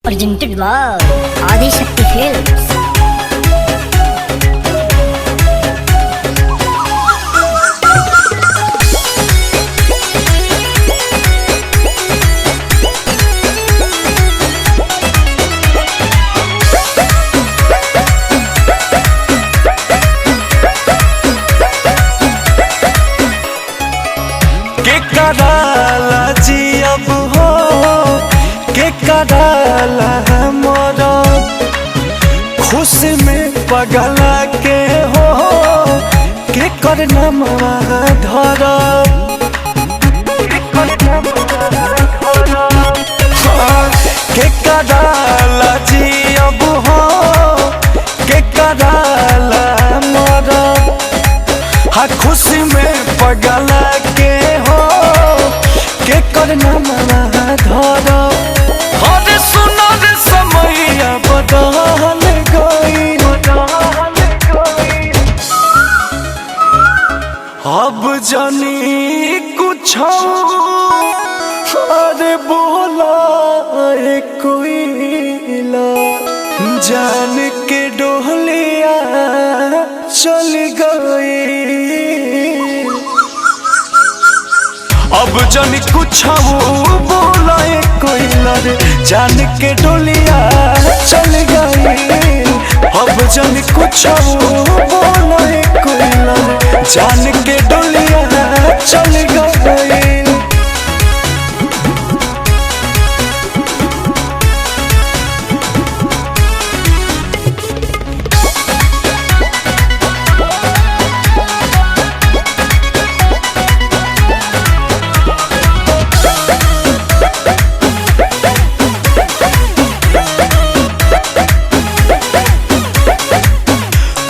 Presented by Adi Shakti Films. के कराला जी अब हो, के कराला मरब, खुश में पगला के हो, के कर नमवा धरब। हाँ, के कराला जी अब हो, के कराला मरब, हाँ खुशी में पगला के हो, के कर नमवा धरब। अरे सुनो रे समैया बदल गई, अब जानी कुछ अरे बोला कोई, जान के डोलिया चल गई। अब जानी कुछ बोला कोई, जान के डोलिया चल गई। अब जानी कुछ बोला कोई, जान के डोलिया चल गई।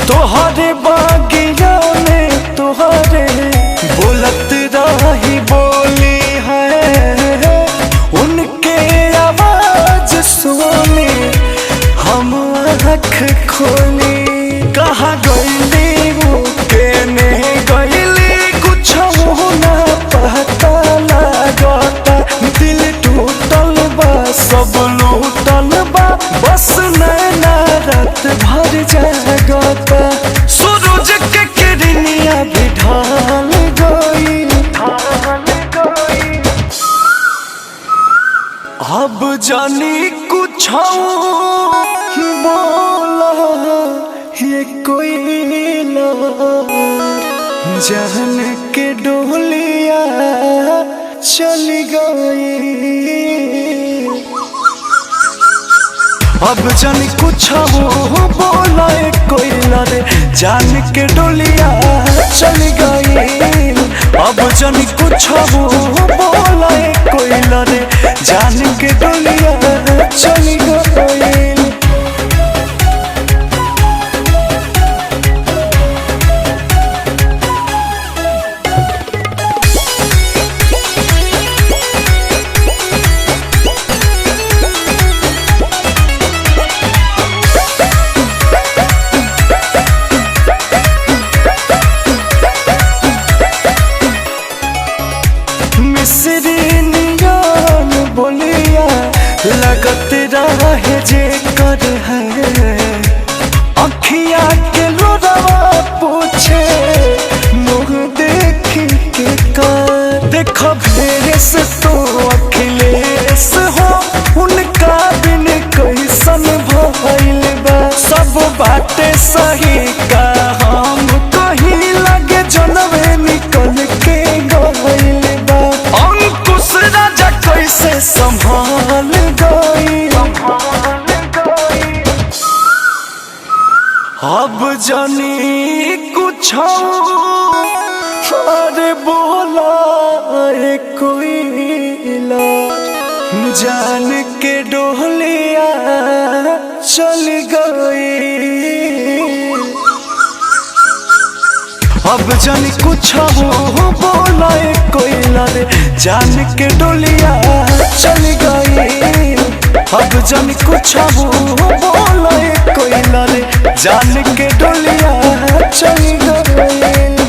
तोहरे बागिया में तोहरे बोलत रही बोली है, उनके आवाज सुने हम आँख खोली। कहाँ गईली वो केने गईली, कुछ ना पता लगता। दिल टूटल बा सब लूटल बा, बस नैना रात भर जागता। सूरज के किरनिया भी ढाल गई, अब जानी कुछ बोला ये कोई, जान के डोलिया चल गई। अब जानी कुछ बोला कोई, जान के डोलिया चल गई। अब जानी कुछ बोला कोई, जान के डोलिया चल गई। मिश्री नियन बोलिया लगत रहे जे कर है, अखिया के लोरवा पूछे मुँह देखी के कर। देख भेस तो अखिलेश हो, उनका बिन कैसन भइल बा। सब बातें सही का हम कहीं लगे जनवे निकल के गइल बा। अंकुश राजा कैसे संभाल गई, अब जानी कुछ अरे बोला कोई, जान के डोलिया चल गई। अब जानी कुछ बोला कोई, जान के डोलिया चल गई। अब जानी कुछ बोला कोई, जान के डोलिया चल गई।